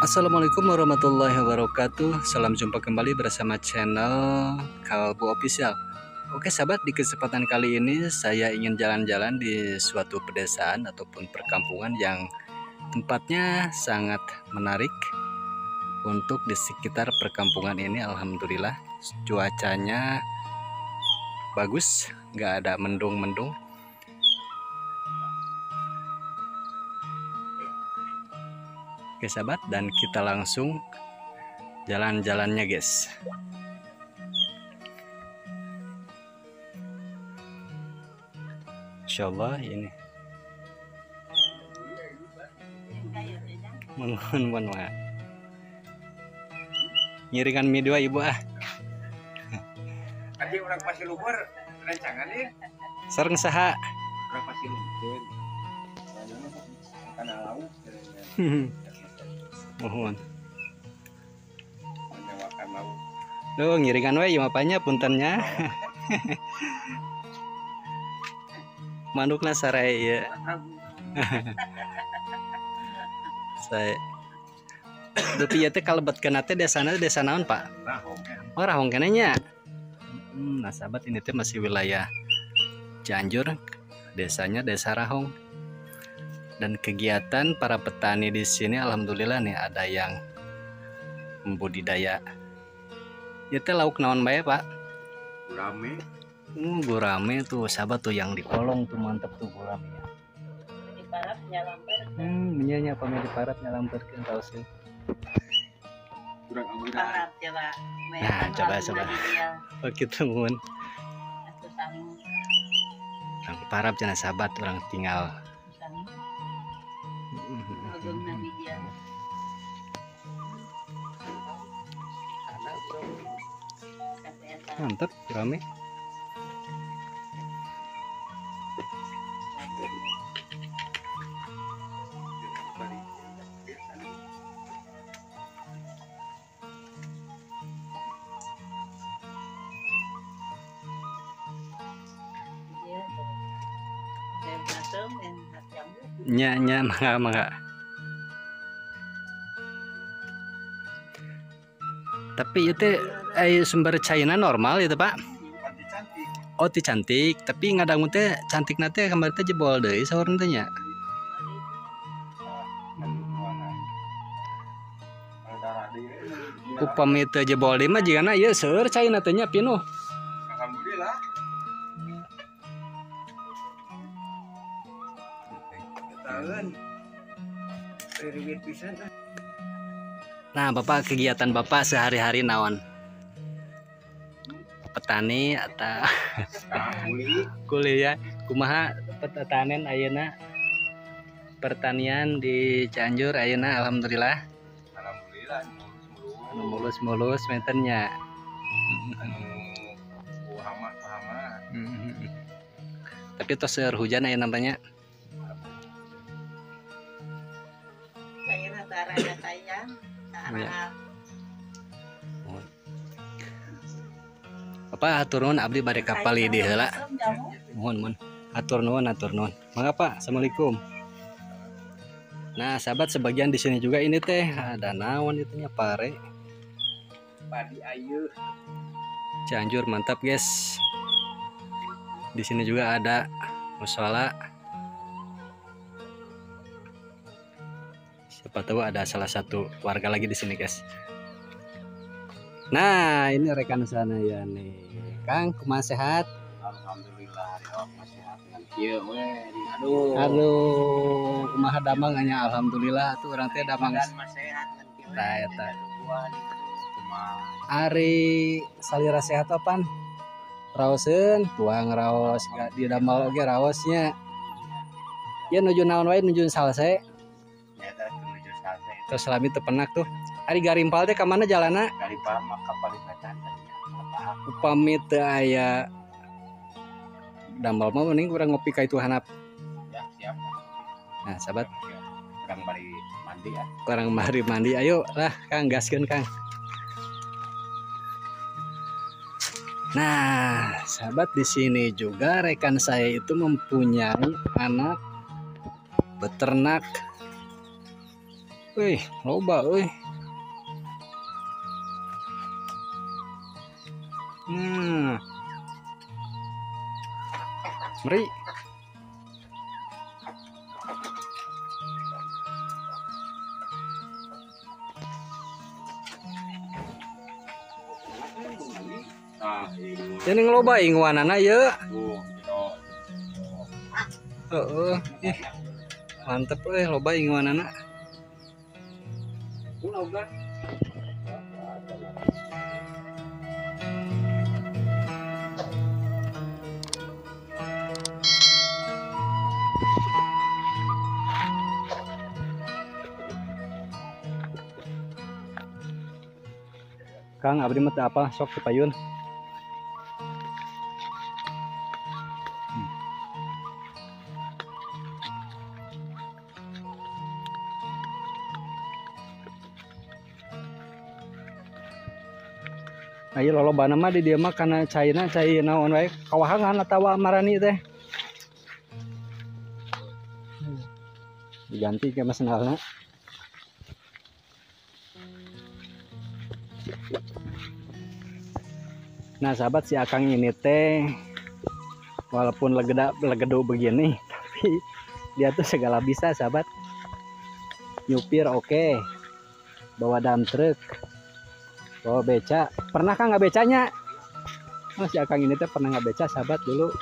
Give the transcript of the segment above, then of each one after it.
Assalamualaikum warahmatullahi wabarakatuh. Salam jumpa kembali bersama channel Kalbu Official. Oke sahabat, di kesempatan kali ini saya ingin jalan-jalan di suatu pedesaan ataupun perkampungan yang tempatnya sangat menarik. Untuk di sekitar perkampungan ini alhamdulillah cuacanya bagus, nggak ada mendung-mendung. Oke sahabat, dan kita langsung jalan-jalannya guys. Insya Allah ini mengun ngiringan mie dua ibu ah. Tadi orang pasti luhur rencangan nih. Sareng saha? Orang pasti luhur. Karena lauk. Mohon. Duh, ngiringan we ieu mah panya puntennya. Manukna sarai ieu. Saya dupi ieu teh kalebetkeun teh desana desa naon, Pak? Rahong. Oh, Rahong keneh nya. Nah, sahabat, ini teh masih wilayah Cianjur, desanya Desa Rahong. Dan kegiatan para petani di sini alhamdulillah nih ada yang membudidaya. Itu lauk naon bae, Pak? Gurame. Gurame tuh sahabat tuh yang di kolong tuh mantep tuh guramenya. Di parap nyalamper. Nya pami di parap nyalamperkeun raoskeun. Kurang amuran. Parap coba. Nah, coba coba. Oh gitu mun. Urang parap cenah sahabat, urang tinggal. Mantap, rame. Nya nya mangga mangga. Tapi itu sumber caina normal itu Pak. Cantik. Oh, ti cantik, tapi ngadangu teh cantik nate kamari teh jebol deui saur teh nya. Upami teu jebol deui mah jigana ieu seueur caina teh nya pinuh. Alhamdulillah. Nah, Bapak, kegiatan Bapak sehari-hari naon? Petani atau kuliah? Kumaha pertanian ayeuna? Pertanian di Cianjur ayeuna alhamdulillah. Alhamdulillah mulus-mulus. Mulus-mulus mentennya. Anu hama-hama. Tapi tos seueur hujan ayeuna namanya. Ya. Bapak hatur nuhun, abdi bade ka palidi heula. Mohon mohon. Hatur nuhun, hatur nuhun. Mangga Pak, assalamualaikum. Nah, sahabat, sebagian di sini juga ini teh ada naon itunya pare. Padi ayu. Cianjur mantap, guys. Di sini juga ada musala. Siapa tahu ada salah satu warga lagi di sini, guys. Nah, ini rekan sana ya nih. Kang, kumaha sehat? Alhamdulillah, hari sehat ngan kieu we. Aduh. Aduh, kumaha damang nya alhamdulillah tuh urang teh damang. Sehat ngan kieu. Tah eta. Ari salira sehat apaan? Raoseun, tuang raos, di damal oge raosnya. Ya nuju naon wae nuju salse. Terus selami tepenak tuh. Ari Garimpal teh ka mana jalana? Garimpal mah ka Palibatan. Upami teu aya damel mah mending urang ngopi ka itu hanap. Ya, siap. Nah, sahabat. Urang bari mandi ya. Urang bari mandi. Ayo lah, Kang, gaskeun Kang. Nah, sahabat, di sini juga rekan saya itu mempunyai anak beternak Wih, loba euy. Meri. Ini ngeloba inguanana ye. Heeh, ih. Mantep euy loba inguanana. Kang abdi mah teu apa sok teu payun. Ayo lolobana mah di dieu mah kana caina cai naon wae kawahangan atawa marani teh. Diganti ke sendalna. Nah sahabat, si Akang ini teh walaupun legedo begini tapi dia tuh segala bisa sahabat. Nyupir oke, bawa dump truck, bawa beca. Pernah kan nggak becanya? Oh, si Akang ini teh pernah nggak beca sahabat dulu.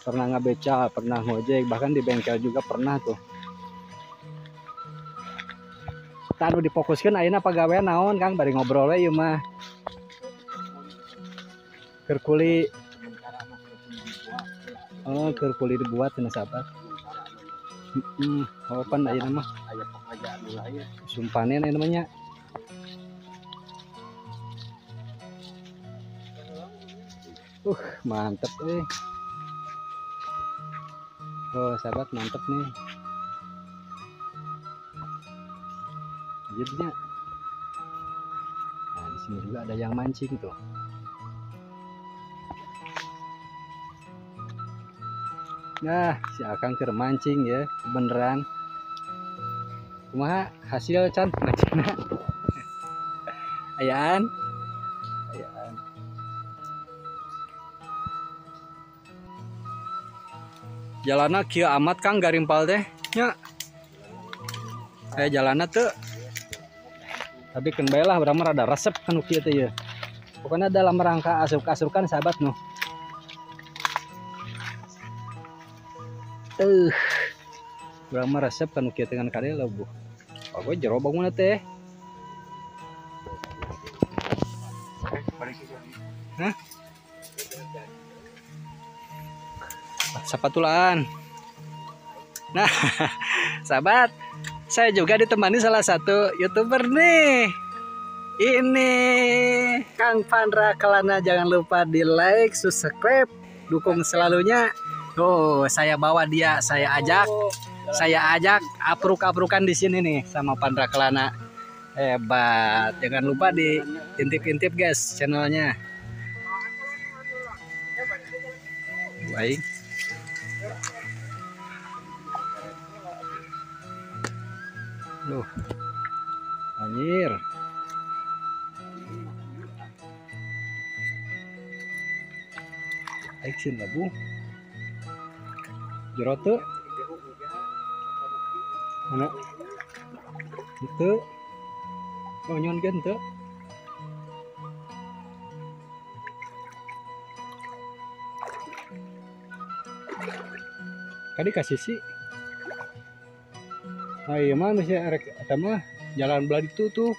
Pernah nggak beca, pernah ngojek, bahkan di bengkel juga pernah tuh. Tanu difokuskan ayeuna pagawean naon Kang, bari ngobrol we ieu mah. Keur kuli. Oh, keur kuli dibuat cenah sahabat. Oh, pan ayeuna mah aya pekerjaan lain. Sumpanen ayeuna mah nya. Mantep eh. Oh, sahabat mantep nih. Jadinya. Nah, di sini juga ada yang mancing tuh. Nah, si Akang keur mancing ya, beneran. Kumaha hasil can mancingna? Ayaan. Ayaan. Jalanna kieu amat Kang garimpal teh nya. Kayak jalanna teu. Tapi keun bae lah urang mah rada resep kan kieu teh ye. Pokoknya dalam rangka asup-asukan sahabat nuh. Urang mah resep kan kieu dengan kade leubuh. Oh, jero bangunna teh. Hah? Sepatulaan. Nah, sahabat, saya juga ditemani salah satu YouTuber nih. Ini Kang Pandra Kelana, jangan lupa di like, subscribe, dukung selalunya. Tuh, saya bawa dia, saya ajak apruk-aprukan di sini nih sama Pandra Kelana. Hebat. Jangan lupa di intip-intip guys channelnya. Baik. Loh, anjir. Action lah bu. Jero teu. Mana? Itu. Oh, nyon gen teu. Kadi kasih sih. Nah, iya mah masih erek eta mah jalan belah itu tuh.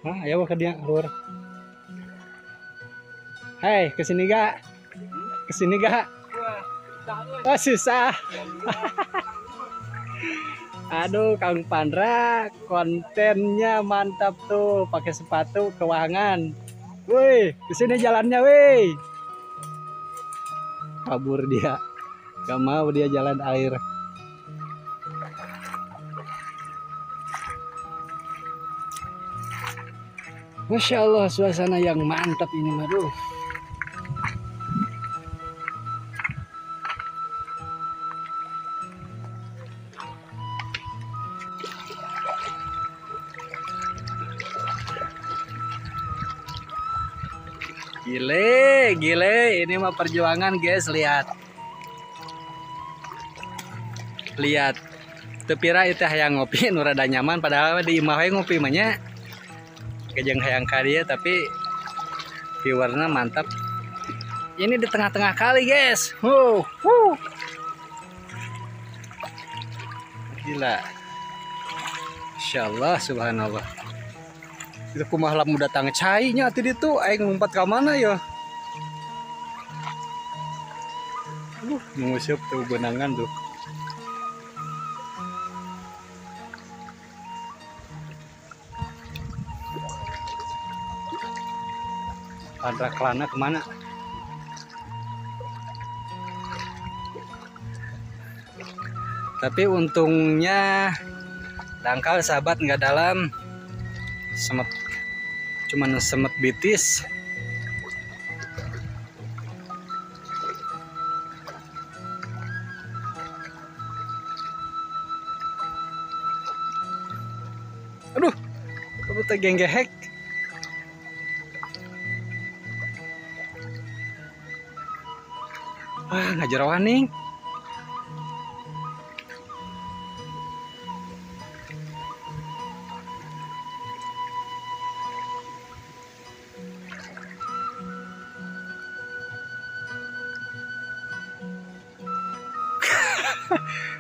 Hah, ayo ke dia keluar. Hei, kesini gak? Kesini gak? Oh, susah. Aduh, Kang Pandra, kontennya mantap tuh, pakai sepatu keuangan. Woi, kesini jalannya, woi. Kabur dia, gak mau dia jalan air. Masya Allah, suasana yang mantap ini maduh. Gile, gile, ini mah perjuangan guys, lihat. Lihat. Teu pira itu hayang ngopi nu rada nyaman, padahal di imah we ngopi mah nya. Kejeng hayang ka dieu tapi viewerna mantap. Ini di tengah-tengah kali guys. Huh, huh. Gila. Insyaallah, subhanallah. Itu kumaha lamun datang cai nya atuh ditu aing ngumpat ka mana ya? Nguseup tuh benangan tuh. Padra kelana kemana? Tapi untungnya dangkal sahabat, nggak dalam, semet, cuman semet bitis. Aduh, kamu tergenggehek. Wah, nggak jerawan nih.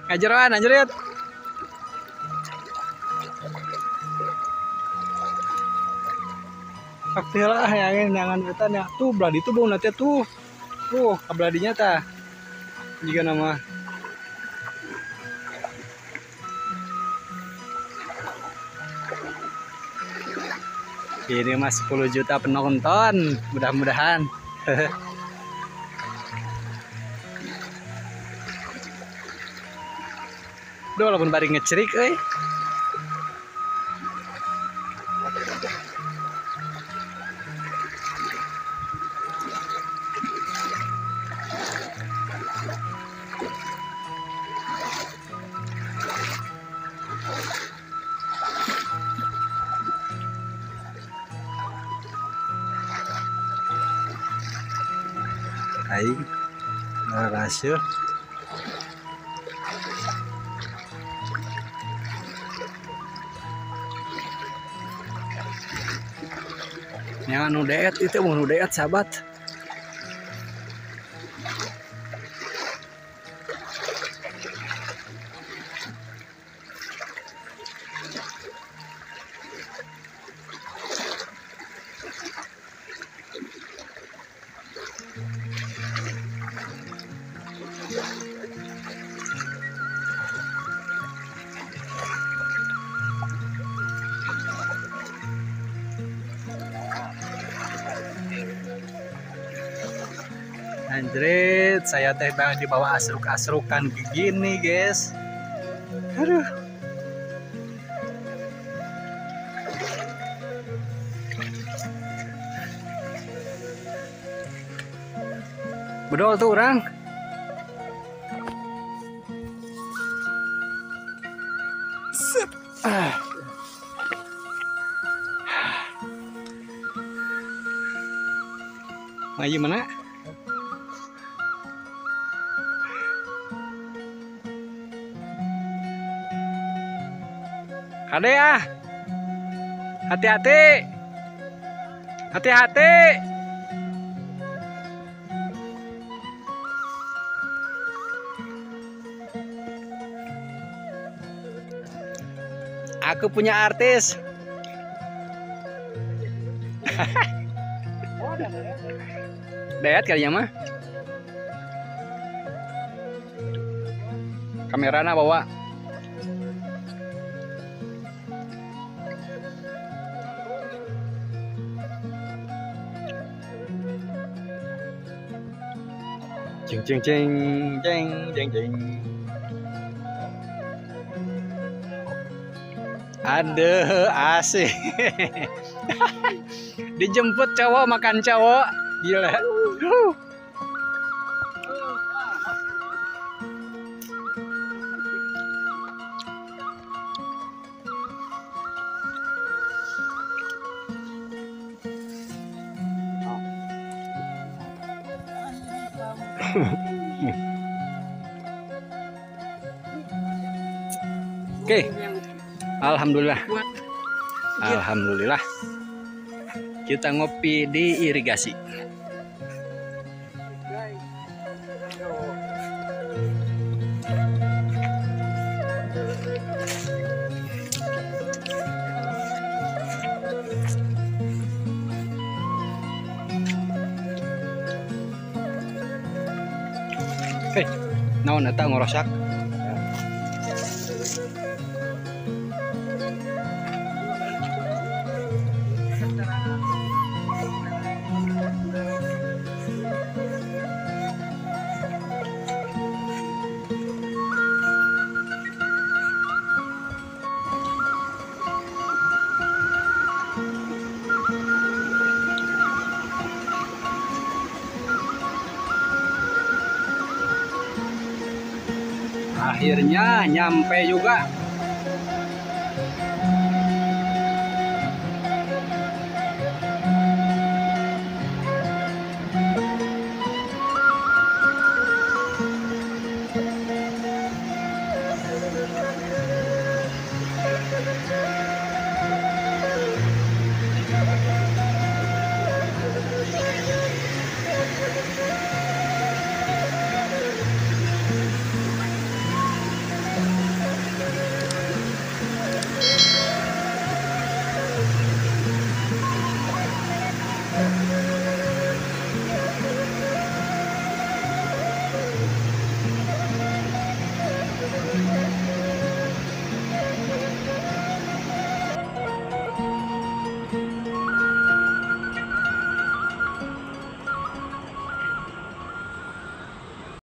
Nggak jerawan, anjrit. Faktilah yang jangan hutan ya. Tuh beladi tuh bau nanti tuh. Tuh, beladinya ta. Jika nama ini mah 10 juta penonton, mudah-mudahan. Duh, walaupun bari ngecerik euy. Aing rasio. Yang anu deet itu mau deet sahabat. Anjrit, saya teh dibawa asruk-asrukan begini, guys. Aduh. Bedol tuh orang. Sip. Ah. Maju mana? Kade ah. Hati-hati. Hati-hati. Aku punya artis. Dayat kalinya mah. Kamerana bawa. Ceng ceng ceng ceng ceng ceng. Aduh, asik. Dijemput cowok makan cowok. Gila. Oke. Alhamdulillah. Alhamdulillah. Kita ngopi di irigasi. Naon eta ngorosak? Akhirnya nyampe juga.